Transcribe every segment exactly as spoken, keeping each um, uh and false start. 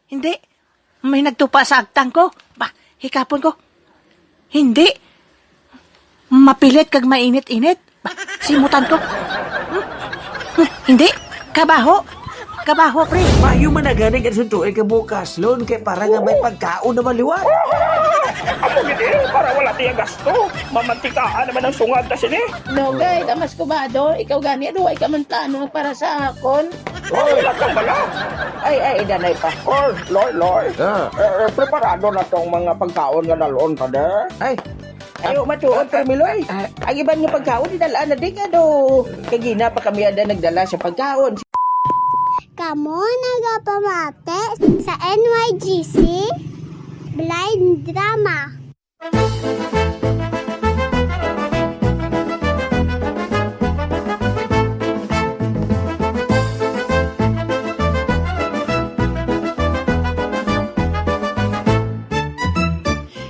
Hindi. May nagtupa sa agtang ko. Ba, hikapon ko. Hindi. Mapilit kag mainit-init. Ba, simutan ko. Hmm? Hmm, hindi. Kabaho. Kabaho, pre. Maayo man na gani nga suntuin ka bukas, Lon, kay para nga may pagkaon naman liwat. Amo gid eh, para wala tiya gasto. Mamantikaan naman ang sungad ta sini. Dugay, Damas Kubado, ikaw gani, aduway ka man plano para sa akon. Oy, wala kang bala. Ay, ay, idanay pa. Or, Loy, Loy. Ah. Eh, eh, preparado na tong mga pagkaon nga dalon ta, de. Ay. Ayo, matuod, Permiloy. Ah. Ang iban nga pagkaon, idala na din, ano. Kagina pa kami ada nagdala sa pagkaon. Kamo nagapamati sa N Y G C Blind Drama.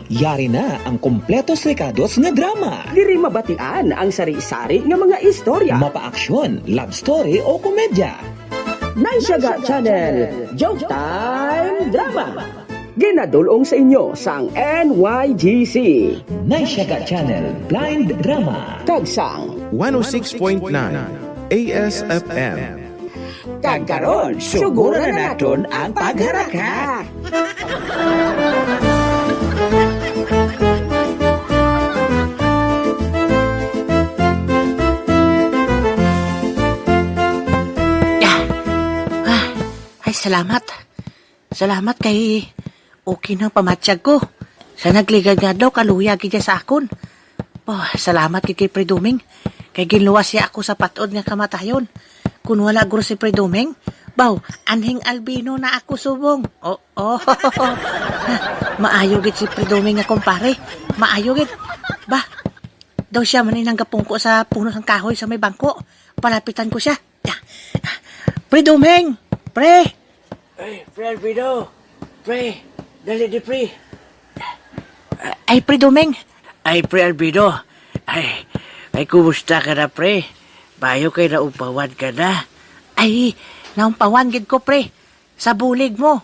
Yari na ang kompletos rekados nga drama. Diri mabatian ang sari-sari nga mga istorya. Mapa-aksyon, love story o komedya. Naisyaga Channel, Joke Time Drama. Ginadul-ong sa inyo sang N Y G C. Naisyaga Channel, Blind Drama. Kag sang one oh six point nine A S F M. Kag karon, suguran na naton ang pagharaka. Ah, ah, ay, salamat. Salamat kay okay nang pamatyag ko. Sa nagligad nga adlaw, kaluya gid siya sa akon. Oh, salamat gid kay Pre Doming. Kay ginluwas siya ako sa patod nga kamatayon. Kung wala guro si Pre Doming, baw, anhing albino na ako subong. Oh, oh. Maayo gid si Pre Doming nga kumpare. Maayo gid. Ba, daw siya man inang gapungko sa puno sang kahoy sa may bangko. Palapitan ko siya. Pre Doming! Pre! Ay, Pre Alfredo! Pre! Dali di, Pre! Ay, Pre Doming! Ay, Pre Alfredo! Ay, ay, kumusta ka na, Pre? Bayo kay naumpawan ka na. Ay, naumpawan gid ko, Pre. Sa bulig mo.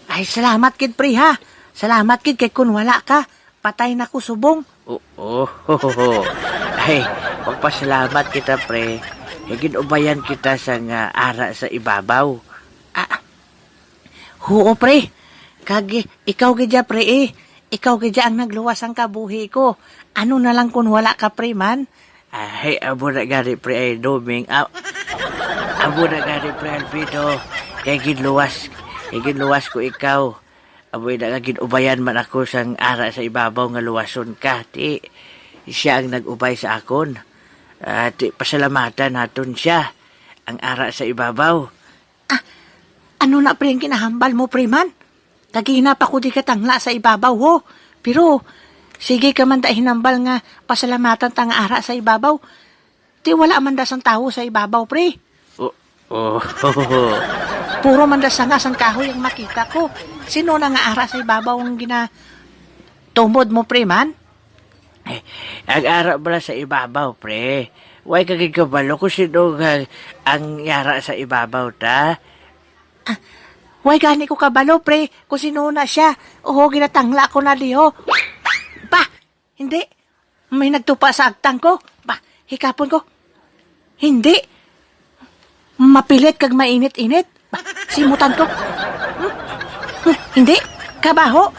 Ay, salamat gid, Pre, ha. Salamat gid kay kun wala ka, patay na ko subong. Oo. Ay, magpasalamat kita, Pre. Kay gin-ubayan kita sang ara sa ibabaw. Ah, huo, Pre. Kag ikaw gid ya, Pre, eh. Ikaw gid ya ang nagluwas sang kabuhi ko. Ano na lang kun wala ka, Pre, man? Ay, amo na gani, Pre, ay, Doming. Ah, amo na gani, Pre Alfredo. Kay ginluwas, kay ginluwas ko ikaw. Amoy na nga gin-ubayan man ako sang ara sa ibabaw nga luwason ka, ti siya ang nag-ubay sa akon. Ah, ti pasalamatan naton siya, ang ara sa ibabaw. Ah, ano na, pre, ang kinahambal mo, pre, man? Kagina pa ko di katangla sa ibabaw, ho. Pero, sige ka man da hinambal nga pasalamatan ta nga ara sa ibabaw. Ti wala man da sang tawo sa ibabaw, pre. Oh, oh. Puro man da sanga sang kahoy ang makita ko. Sino na nga ara sa ibabaw ang ginatumod mo, pre, man? Eh, ang ara bala sa ibabaw, pre. Way ka gid kabalo kung sino nga ang yara sa ibabaw, ta? Ah, way gani ko kabalo, pre, kung sino na siya. Oho, ginatangla ko na, diho. Bah! Hindi. May nagtupa sa agtang ko. Bah, hikapon ko. Hindi. Mapilit kag mainit-init. Bah, simutan ko. Hmm? Hmm, hindi. Kabaho.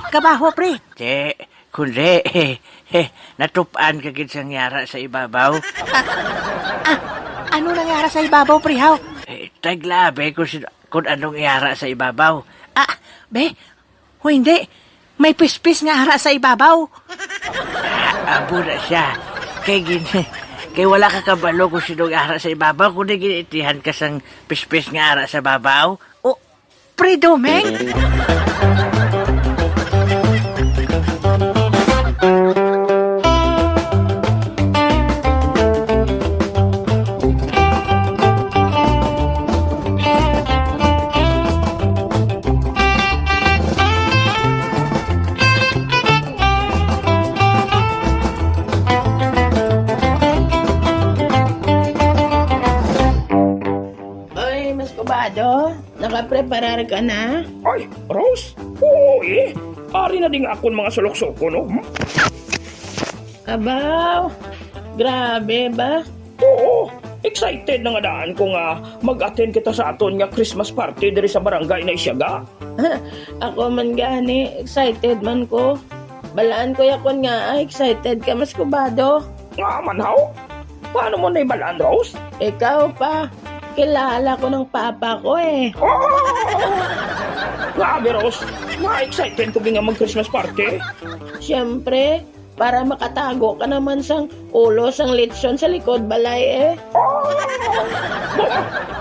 Kabaho, pre. Te, kundi, eh, eh, natupan ka gid sang yara sa ibabaw. Ah, ah, ano nang yara sa ibabaw, pre, haw? Eh, taglabi kung, sin- kung anong yara sa ibabaw. Ah, be, Hoy, hindi. May pispis nga ara sa ibabaw. Ah, abo na siya. Kay gin-, kay wala ka kabalo kung sinong ara sa ibabaw, kundi gin-itihan ka sang pispis nga ara sa babaw. O, Pre Domeng? Oy, Mas Kubado, Nakapreparar ka na? Ay, Rose? Oo, eh. Ari na ding akon mga suluksukon, no? Hmm? Abaw, grabe ba? Oo, excited na nga daan ko nga mag-attend kita sa aton nga Christmas party diri sa barangay na Isyaga. Ako man gani, excited man ko. Balaan ko yakon nga, ah, excited ka, mas kubado. Nga man, haw? Paano mo naibalaan, Rose? Ikaw pa, kilala ko ng papa ko eh. Oh! Grabe, Rose. Na-excited ko nga mag-Christmas party. Siyempre, para makatago ka naman sang ulo sang litson sa likod balay eh. Oh! Ba,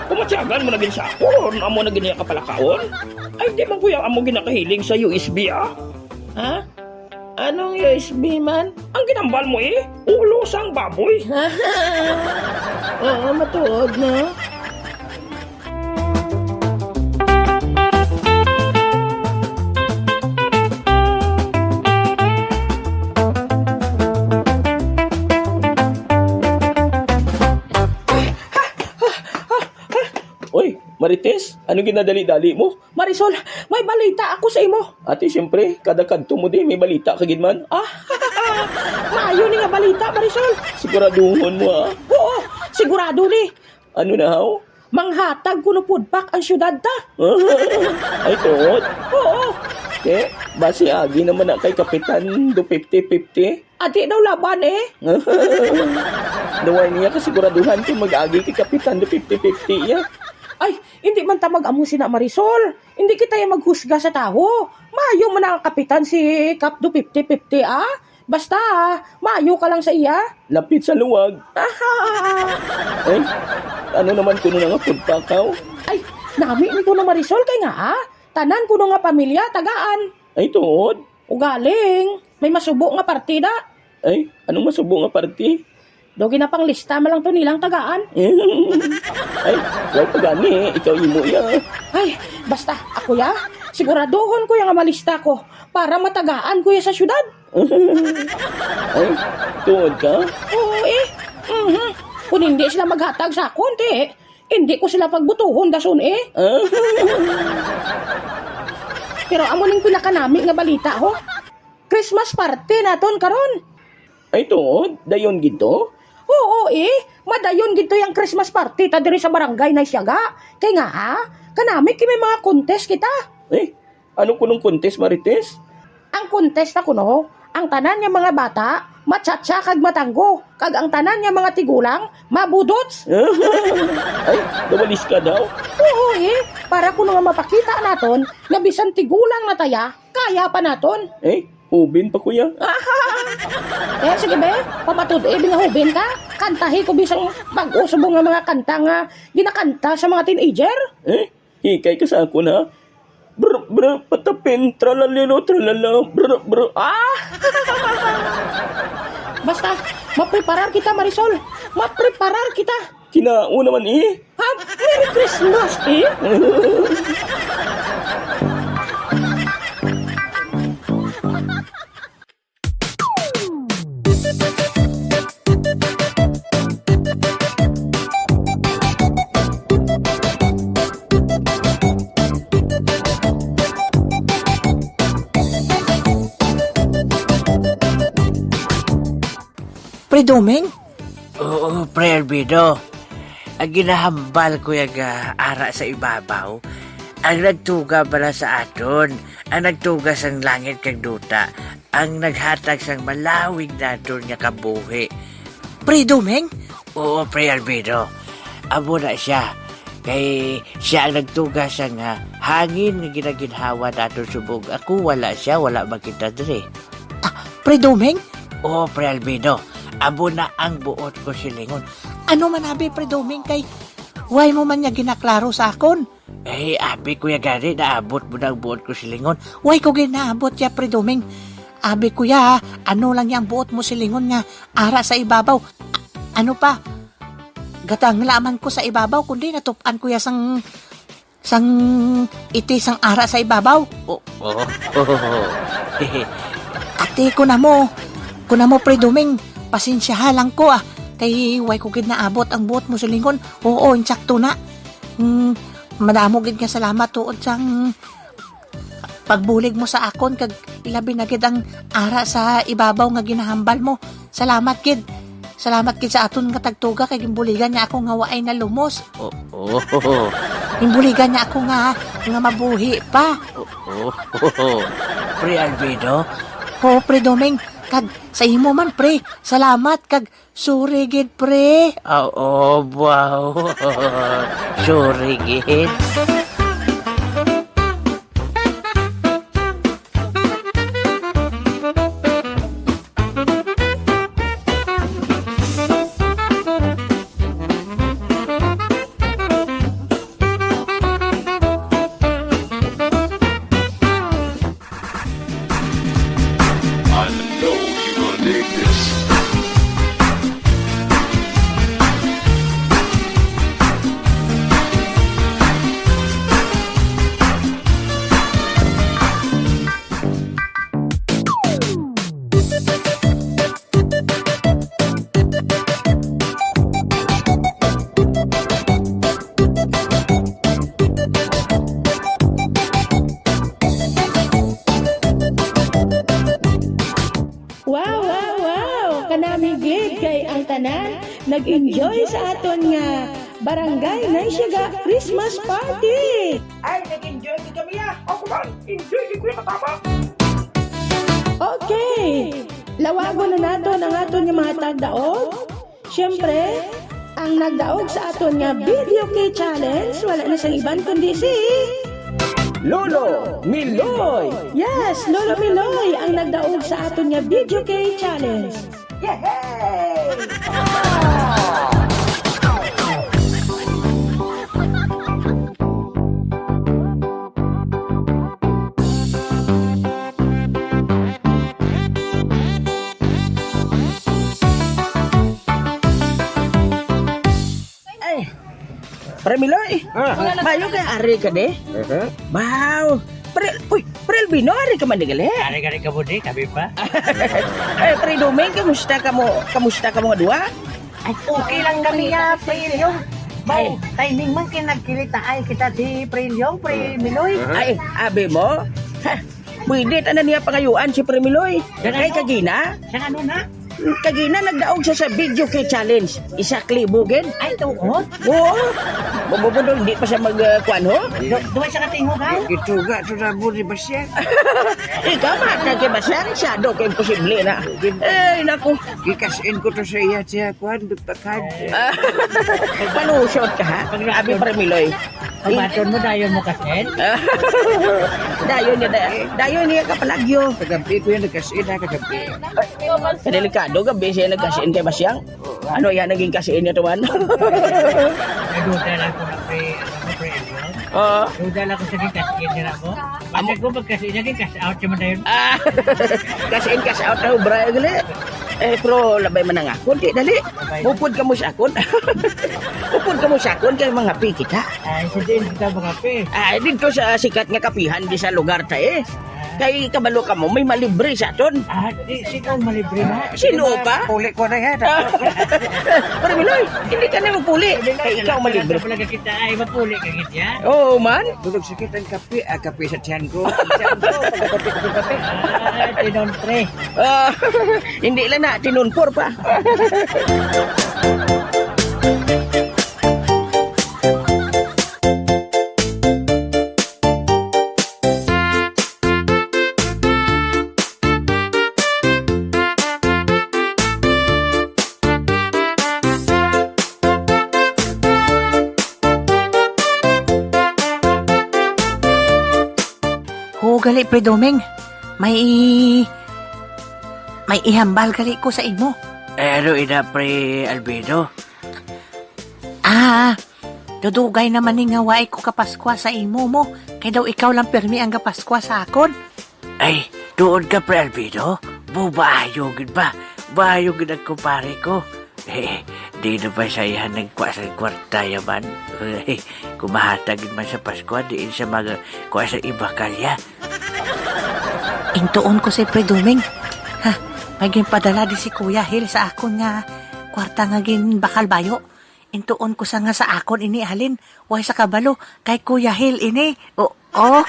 kumatyagan mo na gid sa akon, amo na gid niya kapalakaon? Ay, di man kuya amo ginakahiling sa U S B, ah. Ha? Anong U S B man? Ang ginambal mo eh, ulo sang baboy. Oo, matuod, no? Oy, Marites, ano ginadali-dali mo? Marisol, may balita ako sa imo. Ate, siyempre, kada kadto mo di, may balita ka gid man. Ah, maayo ni nga balita, Marisol. Siguraduhon mo, ah. Oo, sigurado ni. Ano na, haw? Manghatag kuno food pack ang syudad ta. Ay, tuod? Oo. Eh, basi agi naman na kay Kapitan do fifty fifty. Adi daw laban eh. Daway niya kasiguraduhan kung mag-agi kay Kapitan do fifty fifty iya. Ay, hindi man ta mag-amo sina Marisol. Hindi kita ya maghusga sa tawo. Maayo man ang kapitan si Kap do fifty fifty, ah. Basta, maayo ka lang sa iya. Lapit sa luwag. Ay, ano naman kuno na nga food pack, haw? Ay, nami ni kuno Marisol kay nga, ah, tanan kuno nga pamilya tagaan. Ay, tuod? Ugaling, may masubo nga partida. Ay, anong masubo nga parti? Do ginapanglista man lang to nilang tagaan. Ay, wala pa gani. Ikaw imo iya. Ay, basta, ako ya. Siguraduhon ko ya nga malista ko para matagaan ko ya sa syudad. Ay, tuod ka? Oo, eh. Mhm. Kung hindi sila maghatag sa akon, ti, hindi ko sila pagbutuhon, dason, eh. Pero amo ning pinakanami nga balita, ho. Christmas party naton karon. Ay, tuod? Dayon gid to? Oo, eh. Madayon gid to yang Christmas party ta diri sa barangay na Siaga. Kay nga, ha? Kanami kay may mga contest kita. Eh, ano kunong contest, Marites? Ang contest na kuno, ang tanan nga mga bata, matsatsa kag matanggo, kag ang tanan nga mga tigulang, mabudots. Ay, nawalis ka daw? Oo, eh. Para kuno nga mapakita naton nga bisan tigulang na taya, kaya pa naton. Eh, hubin pa, kuya. Eh, sige, be. Papatud-i, binahubin ka. Kantahi ko bisang bag-o subong nga mga kanta nga ginakanta sa mga teenager. Eh, hikay ka sa akon, ha? Brr, brr, patapin, tralalilo, tralala, brr, brr. Ah! Basta, mapreparar kita, Marisol. Mapreparar kita. Kinao naman, eh. Ha? Merry Christmas, eh? Pre Doming? Oo, Pre Albedo. Ang ginahambal ko yung, ah, ara sa ibabaw, ang nagtuga bala sa aton, ang nagtuga sang langit kag duta, ang naghatag sang malawig naton nga kabuhi. Pre Doming? Oo, Pre Albedo. Amo na siya. Kay siya ang nagtuga sang, ah, hangin nga ginaginhawa naton subong. Ako, wala siya, wala man kita diri. Ah, Pre Doming? Oo, Pre Albedo. Amo na ang buot ko silingon. Ano man abi, Pre Doming, kay why mo man niya ginaklaro sa akon? Eh, abi ko ya gani, naabot mo na ang buot ko silingon. Why ko ginaabot ya, Pre Doming? Abi ko ya, ano lang yang buot mo silingon nga ara sa ibabaw? Ano pa? Gatangla man ko sa ibabaw, kundi natupan ko ya sang sang iti sang ara sa ibabaw. Oh, oh, oh. Ate, kunamo, kunamo, Pre Doming, pasensyaha lang ko, ah. Kay way ko gid naabot ang buot mo silingon. Oo, insakto na. Mm, Madamo gid nga salamat tuod sang pagbulig mo sa akon, kag ilabi na gid ang ara sa ibabaw nga ginahambal mo. Salamat gid. Salamat gid sa aton nga tagtuga, kay ginbuligan niya ako nga waay nalumos. Oo. Ginbuligan niya ako nga, nga mabuhi pa. Oo. Pre Albedo? Oo, Pre Doming. Kag sa imo man, pre. Salamat. Kag sorry gid, pre. Oo, wow. Sorry gid. I know you're gonna dig this. Wow, wow, wow! Kanami gid kay ang tanan nag-enjoy sa aton nga Barangay Naisiaga Christmas Party! Ay, nag-enjoy gid kami, ah! Ako man, enjoy gid ko yung katama! Okay! Lawagon na naton ang aton nga mga tagdaog. Siyempre, ang nagdaog sa aton nga video key challenge, wala na sang iban kundi si Lolo Miloy. Yes, Lolo Miloy ang nagdaog sa aton nga video key challenge. Yehey! Ay, Pre Miloy, ah, mayo kay ari ka di? Uh-huh. Wow! Pre, uy, Pre Albino, ari ka man di gali? Ari, ari ka mo di, kami pa. Eh, Pre Doming, kamusta ka mo? Kamusta ka mo nga duha? Ay, okay lang kami, ah, Pre Ilyong. Ay. Timing man kay nagkilita ay kita si Pre Ilyong, Pre Miloy. Ay, abi mo? Ha, pwede ta na niya pangayuan si Pre Miloy. Kay kagina? Sa ano na? Kagina nagdaog siya sa video key challenge. Isa ka libo gid. Ay, tuod? Oo. Bububudol, hindi pa siya mag, ah, kuwan, ho? Du-, duwa siya katingog, ha? Ito nga, ito na mo ni Basyang. Ikaw, matag kay Basyang, siya do kay imposible na. Ay, naku. Gikasin ko to sa iya, siya, kuwan, Pakan. Ah, palusot ka, ha? Abi, Pre Miloy. Pagbaton mo, dayon mo kasin? Dayon niya, da-, dayon niya kapalagyo. Kagabi ko yan nagkasin, ha, kagabi. Kadelikado, gabi siya nagkasin kay Basyang. Ano yan, naging kasin niya, tuwan? Naduda lang ko na, pre, ano, pre, ano? Oo. Duda lang ko sa naging kasin niya ako. Amo ko magkasin niya, naging cash out siya man dayon. Ah, cash in, cash out na obra, gali. Eh, pero labay man ang akon, di dali. Mupod ka mo sa akon. Mupod ka mo sa akon, kay mga pi kita. Ay, sa din kita mga pi. Ay, dito sa sikat nga kapihan di sa lugar ta, eh. Kay kabalo ka mo, may malibre sa aton. Ah, di, sino ang malibre na? Sino pa? Puli ko na yan. Pre Miloy, hindi ka na magpuli. Kay ikaw malibre. Talaga kita ay mapuli ka gid yan. Oo man. Durog sakit ang kape, ah, kape sa tiyan ko. Ang tiyan ko, pagkape, kape, kape. Ah, tinontre. Ah, hindi lang na, tinunpor pa. Oo, gali, Pre Doming. May i-, may ihambal gali ko sa imo. Eh, ano ina, Pre Albedo? Ah, dudugay naman ni nga waay ko kapaskwa sa imo mo. Kay daw ikaw lang pirmi ang kapaskwa sa akon. Ay, tuod ka, Pre Albedo? Bubayo gid ba? Bayo gid ang kumpare ko. Eh, di na ba sa iya nagkuha sa kwarta yaman? Eh, kumahatag gid man sa Pasko, diin sa mga kuha sa iba kalya. Intuon ko si Pre Doming. Ha, may ginpadala di si Kuya Hil sa akon nga kwarta nga ginbakal bayo. Intuon ko sa nga sa akon ini, halin, way sa kabalo, kay Kuya Hil ini. O, oh.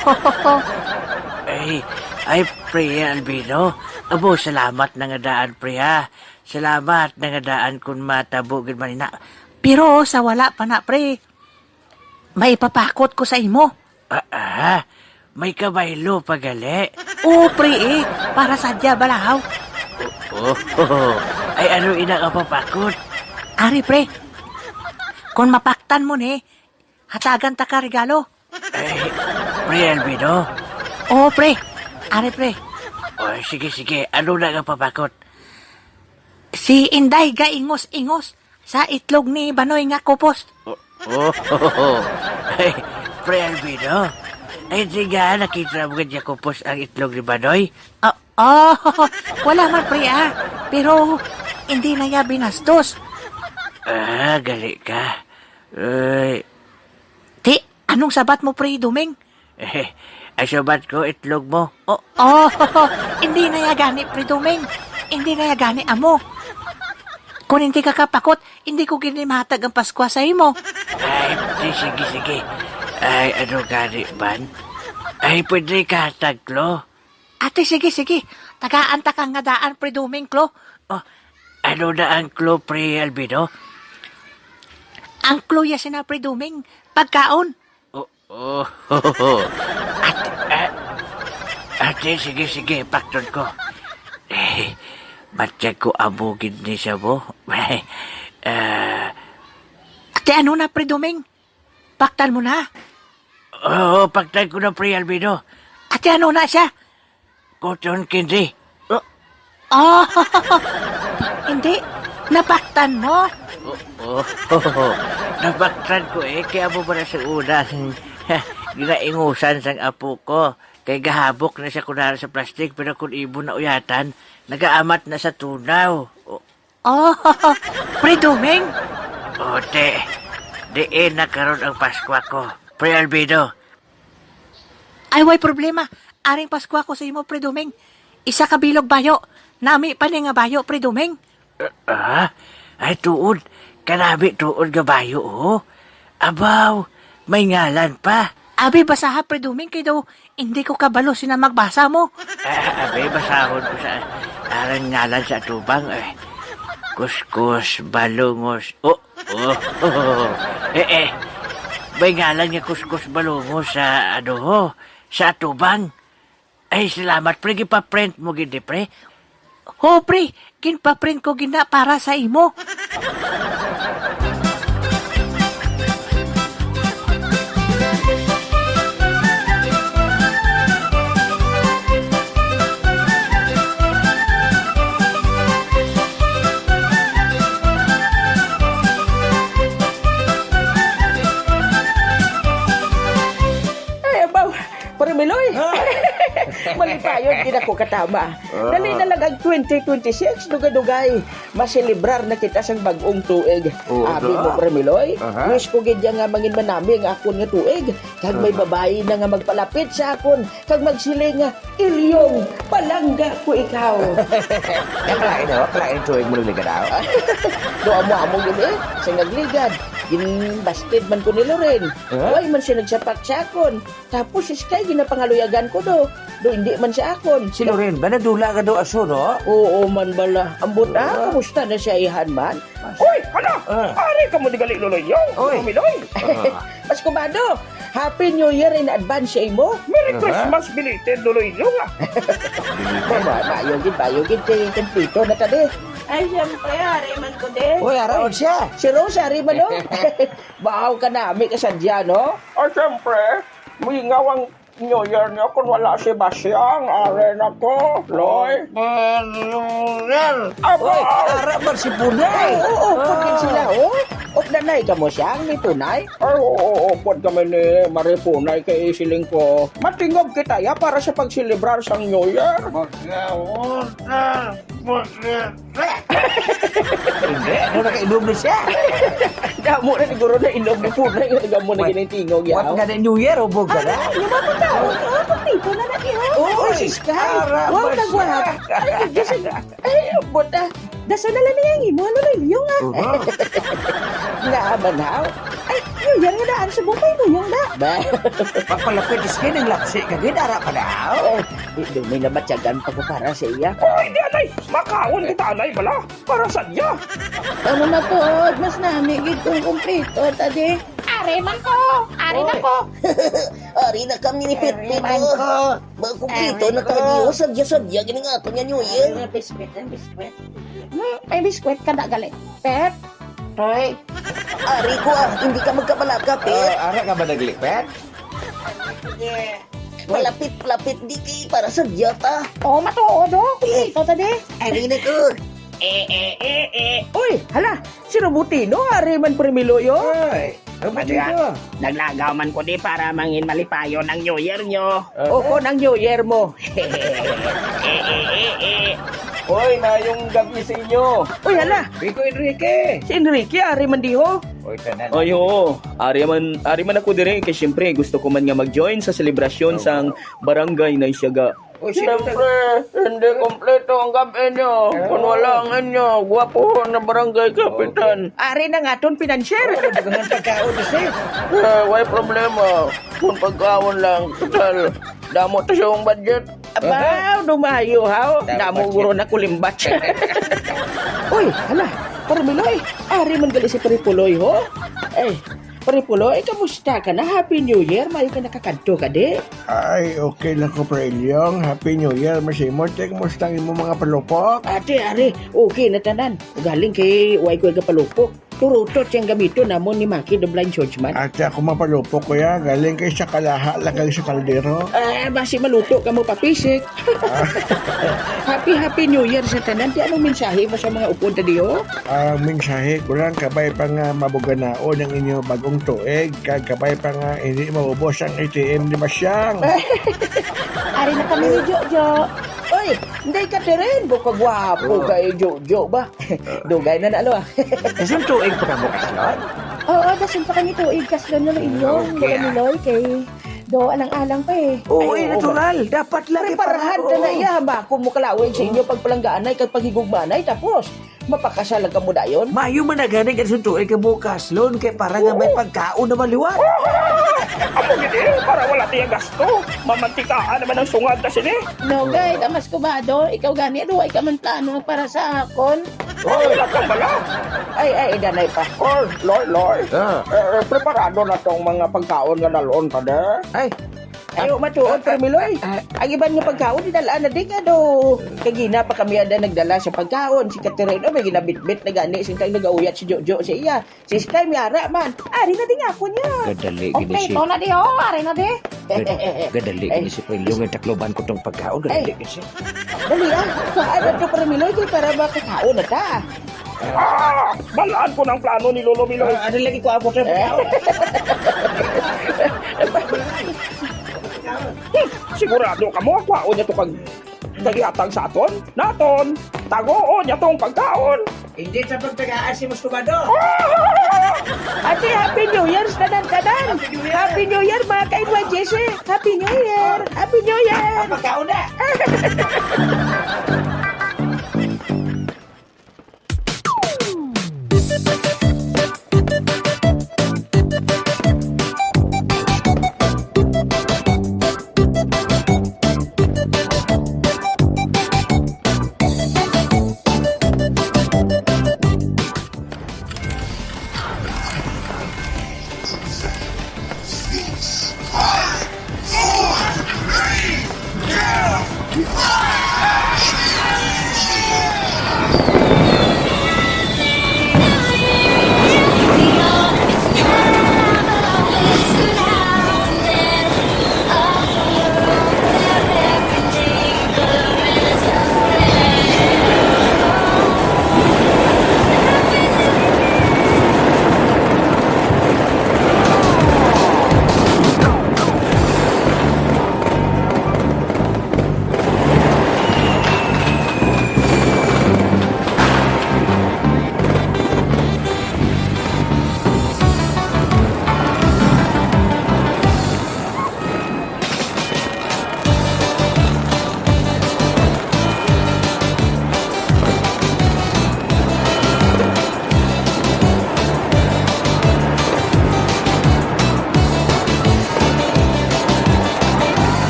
Ay, ay, Pre Albino. Abo, salamat na nga daan, pre, ha. Salamat na nga daan kun matabo gid man ina. Pero sa wala pa na, pre, may ipapakot ko sa imo. Ah, ah, may kabaylo pa gali? Oo, pre, eh. Para sa dya, balahaw. Oh, oh, ay, ano ina ka papakot? Ari, pre. Kung mapaktan mo ni, hatagan ta ka regalo. Eh, Pre Albino? Oo, pre. Ari, pre. Oh, sige, sige. Ano na nga papakot? Si Inday gaingos-ingos sa itlog ni Banoy nga kupos. Oh, oh, ay, Pre Albino? Ay, di nga, nakita mo nga kupos ang itlog ni Banoy? Ah, oh, wala man, pre, ah. Pero hindi na niya binastos. Ah, gali ka. Ay. Ti, anong sabat mo, Pre Doming? Eh, ay, sabat ko, itlog mo. Oh, oh, hindi na niya gani, Pre Doming. Hindi na niya gani, amo. Kung hindi ka kapakot, hindi ko gini mahatag ang Paskwa sa imo. Ay, di, sige, sige. Ay, ano gani, ban? Ay, pwede kahatag, Klo? Ate, sige, sige. Tagaan ta kang nga daan, Pre Doming, Klo. Oh, ano na ang Klo, Pre Albino? Ang Klo ya sina, Pre Doming. Pagkaon. Oh, oh. Ate, ah, ate, sige, sige, pakton ko. Eh, matya ko amo gid ni sa mo. Ah. Ate, ano na, Pre Doming? Paktan mo na. Oo, paktan ko na, Pre Albino. Ate, ano na siya? Cotton candy. Oh. Oh, hindi. Napaktan mo? Oo, napaktan ko eh. Kaya mo ba na sa una? Ginaingusan sang apo ko. Kay gahabok na siya kunara sa plastic, pero kung imo na uyatan, nagaamat na sa tunaw. Oh. Oh, Pre Doming? Ote, diin na karon ang Paskwa ko, Pre Albedo? Ay, way problema. Aring Paskwa ko sa imo, Pre Doming. Isa ka bilog bayo. Nami pa ni nga bayo, Pre Doming. Ah? Ay, tuod. Kanami tuod nga bayo, oh. Abaw, may ngalan pa. Abi, basaha, Pre Doming, kay daw hindi ko kabalo sina magbasa mo. Ah, abi, basahon ko sa arang ngalan sa atubang, eh. Kuskus, balungos. Oh, oh, eh, eh. May ngalan nga kuskus, balungos sa, ano, ho, sa atubang. Ay, salamat, pre. Gipa-print mo gid, eh, pre? Ho, pre. Ginpa-print ko gid na para sa imo. Ay, abaw. Pre Miloy, Ah. Malipayon gid ako katama. Ah. Dali na lang ang twenty twenty-six, dugay-dugay. Maselebrar na kita sang bag-ong tuig. Oo, Abi da. mo, Pre Miloy, Aha. wish ko gid ya nga mangin manami ang akon nga tuig. Kag may Aha. babayi na nga magpalapit sa akon, kag magsiling nga, "Ilyong, palangga ko ikaw." Kaya pala, ino, pala yung tuig mo nagligad ako. Do amo-amo gid eh, sa nagligad. Ginbasted man ko ni Loren. Huh? Why man siya nagsapak sa akon? Tapos si Sky ginapangaluyagan ko do. Do hindi man siya akon. Si Loren ba nadula ka do aso, no? Oo man bala. Ambot ah, Ah. kamusta na siya ihan man? Uy, hala! Ah. Ari ka mo di gali, Loloy Yong. Oy. Kumiloy. Ah. Mas kumado, Happy New Year in advance sa imo. Merry Aha. Christmas belated, Loloy Yong, ah. Baba, bayo gid, bayo gid, kay kompleto na ta di. Ay, siyempre, ari man ko di. Uy, ara, Uy, siya. Si Rose, ari man, no? Bahaw ka nami ka sadya, no? Ah, siyempre, mingaw ang New Year niyo kung wala si Basyang, are na ko, Loy. Manuel. Aba! Oy, ara man si Punay. Oo, oo, Ah. pwede sila, oh. Of nanay ka mo siya, ni Punay? Ay, oo, oo, upod kami ni Mari Punay kay siling ko. Matingog kita ya para sa pagselebrar sang New Year. Magkaunta, magkaunta. Hindi, ano, nakainom na siya? Damo na siguro na inom mo po na yung nagamo na What? Gining tingog, What yaw. Nga na New Year, ubog ka na? Ah, yung mga tao, ah, pagpito na na, yaw. Uy, Uy, sis ka. Ara, Wow, ba siya? Nagwahap. Ay, Diyos, ay, ay, abot, ah. Dason na lang niya ang imo, ano, Noy Leong, ah. Oho. Nga man, haw? Ay, New Year nga daan, subong pa, Noy Leong, na. Ba? Pagpalapit, iski, nang lapsi ka gid, ara pa daw. Eh, di, di, may nabatyagan pa ko para sa iya. Ay, di, anay! Makaon kita, anay, bala. Para sa iya. Amo, Matuod, mas nami gid kung kumplito ta di. Ari man ko! Ari na ko! Ari na kami ni Pitpit, man ko. Makumplito na tayo. Sadya-sadya, gini nga ato niya, New Year. Ay, biskwit, ay, biskwit. Hmm, may biskwit ka na gali. Pet? Toy? Ari ko, ah, hindi ka magkabalaka, Pet. Ah, ara ka ba nagli, Pet? Yeah. Palapit, palapit, di kay para sa diyata. Oh, matuod, oh. Kumplito ta di. Ari na ko. Eh, eh, eh, eh. Uy, hala, si Robotino, ari man, Pre Miloy, oh. Ay, Robotino. Naglagaw man ko di para mangin malipayon ang New Year nyo. Ah. O, kon ang New Year mo. Eh, eh, eh, eh. Hoy, mayong gabi sa inyo. Uy, hala. Rico Enrique. Si Enrique, ari man diho. Oy, tanan. Ay, oo. Ari man, ari man ako dire kay siyempre gusto ko man nga mag-join sa selebrasyon sang barangay Naisiaga. Oy, sino ta- Siyempre, hindi kompleto ang gabi nyo kung wala ang inyo gwapo na barangay kapitan. Ari na nga ton financier. Oh, daghang pagkaon, sir. Eh, way problema. Kung pagkaon lang, total, damo to sa imong budget. Abaw, dumayo, haw. Damo guro na kulimbat. Uy, hala, Parmiloy, ari man gali si Paripuloy, ho? Eh, Paripuloy, kamusta ka na? Happy New Year, mayo ka nakakadto ka, di? Ay, okay lang ko, Pre Ilyong. Happy New Year, Miss Imon. Te, kamusta ang imong mga palupok? Ate, ari, okay na tanan. Galing kay way ko gapalupok. Turutot siyang gamiton namon ni Maki the Blind Swordsman. Ate, ako mapalupok, kuya. Galing kay sa kalaha, lagay sa kaldero. Ah, basi maluto ka mo papisik. Happy, happy New Year sa tanan. Di, anong mensahe mo sa mga upod ta diho? Ang mensahe ko lang, kabay pa nga mabuganaon ang inyo bagong tuig, kag kabay pa nga hindi maubos ang A T M ni Basyang. Ari na kami ni Jojo. Oy, hindi ka, Teren. Bukag gwapo kay Jojo ba? Dugay na na, lo, ah. Dason tuig pa ka mo kaslon? Oo, dason pa kami tuig kaslon, Lolo Ilyong. Okay, Lolo ah. Miloy, kay do alang-alang pa, eh. Oo, eh, natural. Dapat lagi preparahan parado. Ka na iya, ba? Kung mo kalawig sa inyo pagpalanggaanay kag paghigugmanay, tapos mapakasal lang kamo dayon. Mayo man na gani nga dason tuig ka mo kaslon, kay para nga may pagkaon na maliwat. Amo gid, eh, para wala tiya gasto. Mamantikaan naman ang sungad ta sini. No, gay, damas kubado. Ikaw gani, aduway ka man plano para sa akon. Oy, lakang bala. Ay, ay, idanay pa. Or, Loy, Loy. Ah. Eh, eh, preparado na tong mga pagkaon nga dalon ta, de. Ay. Ayo, matuod, Permiloy. Ah. Ang iban nga pagkaon, dinala na din, ano. Kagina pa kami ada nagdala sa pagkaon. Si Katerino, may ginabitbit na gani, sintang nagauyat si Jojo sa iya. Si Sky, may ara man. Ari na din ako niya. Gadali gini si Kompleto na di, oh, ari na di. Gad-, gadali gini si Pangilong, ang takloban ko tong pagkaon, gadali gini siya. Dali, ah. Kuhaan na to, Permiloy, kay para makakaon na ta. Ah, balaan ko ng plano ni Lolo Miloy. Ah, ano lagi ko ako sa pagkaon? Hmm, sigurado ka mo, kuhaon niya to kag Tagihatag sa aton, naton, tagoon niya tong pagkaon. Hindi sa pagtagaan si Muscovado. Ate, Happy New Year sa tanan-tanan. Happy New Year. Happy New Year, mga ka-N Y J C. Happy New Year. Happy New Year. Ang pagkaon na.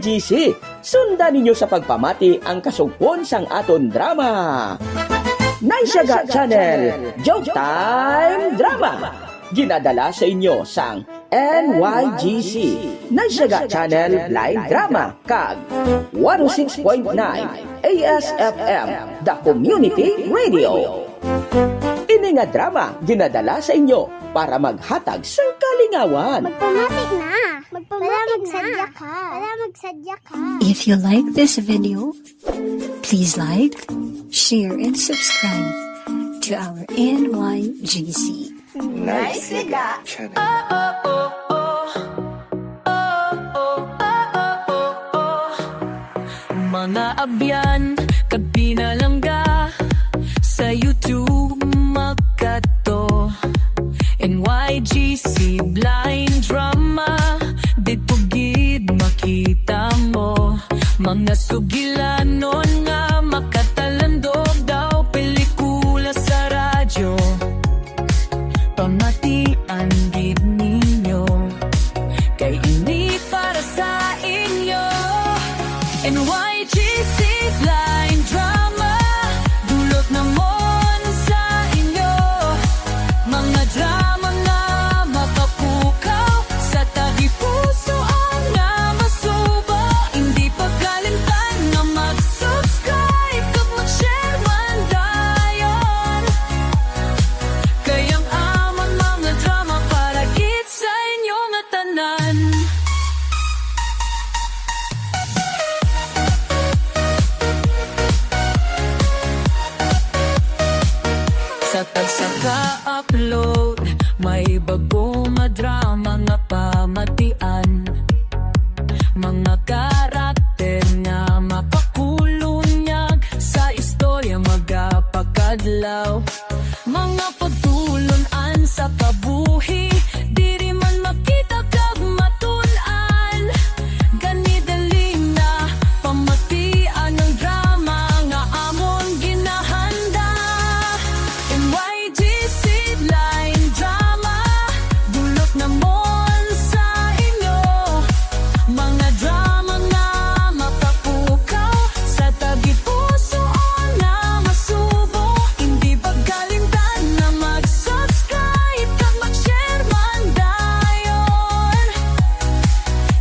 G C. Sundan ninyo sa pagpamati ang kasugpon sang aton drama. Nice Yaga Channel, Joke Time Drama. Ginadala sa inyo sang N Y G C, Nice Yaga Channel Blind Drama, kag one oh six point nine A S F M, The Community Radio. Ini nga drama ginadala sa inyo para maghatag sang kalingawan. Magpamati na. Magpamati na. Wala magsadya ka. Wala magsadya ka. If you like this video, please like, share, and subscribe to our N Y G C. Nice Yaga Channel. Mga abyan kag pinalangga, sa YouTube makadto. N Y G C Blind Drama, didto gid makita mo. Mga sugilanon nga makatalandog daw pelikula sa radyo. Pamatian gid ninyo, kay ini para sa inyo. N Y G C Blind Drama, dulot namon sa inyo. Mga drama nga makapukaw sa tagipusoan nga masubo. Indi pagkalimtan nga mag-subscribe kag mag-share man dayon. Kay ang amon mga drama para gid sa inyo nga tanan. Sa tagsa ka upload, may bag-o nga drama nga pamatian. Mga karakter nga makakulonyag sa istorya magapakadlaw. Mga pagtulon-an sa kabuhi, diri man makita kag matun-an. Gani dali na, pamatian ang drama nga amon ginahanda. N Y G C Blind Drama, dulot namon sa inyo. Mga drama nga makapukaw sa tagipusoon nga masubo. Indi pagkalimtan nga mag-subscribe kag mag-share man dayon.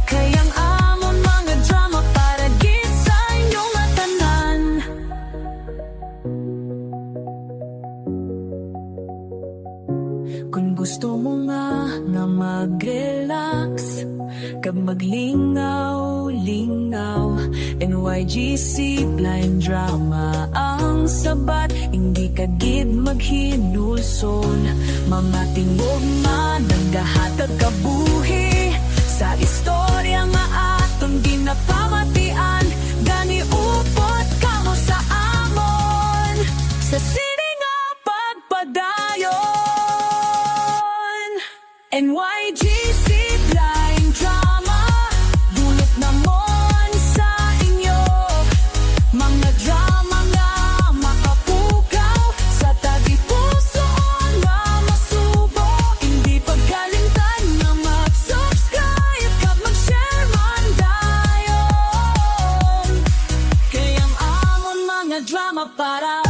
Kay ang amon mga drama para gid sa inyo nga tanan. Kon gusto mo nga, nga mag-relax kag maglingaw-lingaw, N Y G C Blind Drama ang sabat, indi ka gid maghinulsol. Mga tingog nga nagahatag kabuhi sa istorya nga aton ginapamatian, gani upod kamo sa amon sa sini nga pagpadayon. N Y G C Blind Drama, dulot namon sa inyo. Mga drama nga makapukaw sa tagipusoon nga masubo. Indi pagkalimtan nga mag-subscribe kag mag-share man dayon. Kay ang amon mga drama para